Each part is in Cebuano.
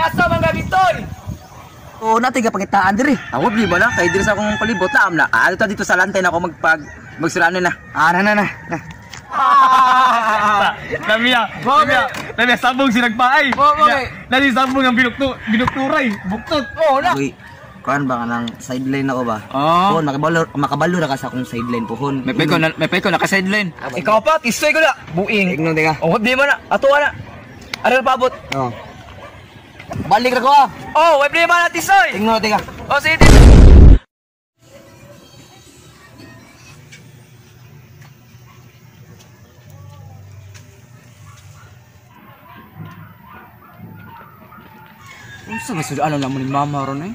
Asa man ka Bitoy? Oo, natin ka pangitaan diri. Ako di ba na kay diri sa akong palibot na amna. Ah, dito sa lantay na ako magsulano na. Ah, na na na. Na. Lamia, lamia, lamia sabong sinagpaay. Nani sabong ang binukturay, buktot. Oh, na. Uy, kuan ba ka ng sideline ako ba? Oh. Pohon, makabalo ra ka sa akong sideline pohon. May peko na, may peko na ka sideline. Ikaw pa, tisoy ko na. Buing. Ingnon ka. Oh, di man na. Ato na. Aral paabot. Oh. Balik ra ko ah. Oh, way problema na tisoy. Ingnon ka. Oh, sige. Tisoy. Unsa may sudan na mo ni mama ron eh?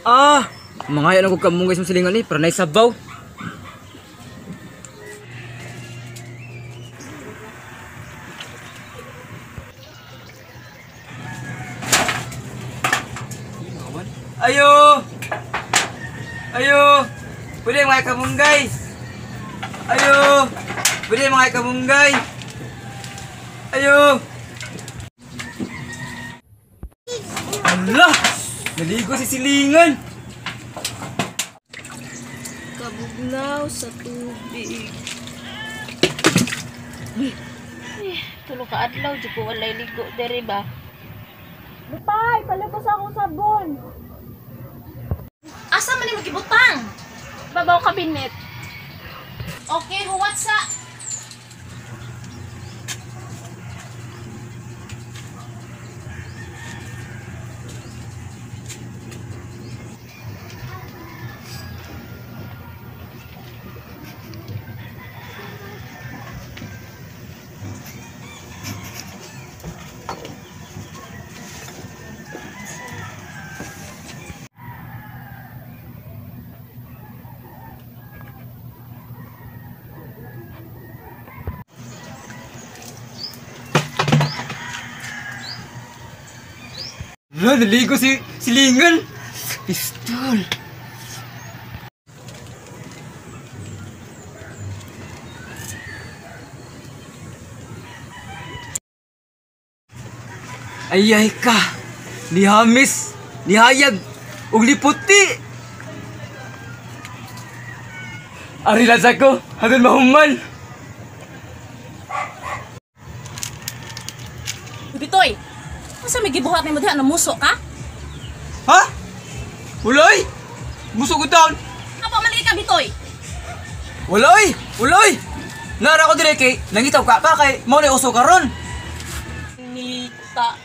Ah, mga yan ko kamunggay sa silingan eh, para naisabaw. Ayo! Ayo! Pwede mga kamunggay! Ayo! Pwede mga kamunggay! Ayo! Ala! Naligo si silingan! Kabugnaw sa tubig. Eh, tulo ka adlaw jud ko walay ligo diri ba. Lupay, palabas akong sabon. Asa man nimo gibutang? Babaw kabinet. Okay, huwat sa. Ala, naligo si silingan! Pistol! Ayay ka! Nihamis! Nihayag! Ug liputi! Ari lang sa ko! Hanggang mahuman! Bitoy, unsa may gibuhat nimo diha namuso ka? Ha? Wala oy! Muso ko taon! Apo man lagi ka Bitoy. Wala oy! Wala oy! Nara ko dire kay nangitaw ka pa kay mao na uso karon. Nita.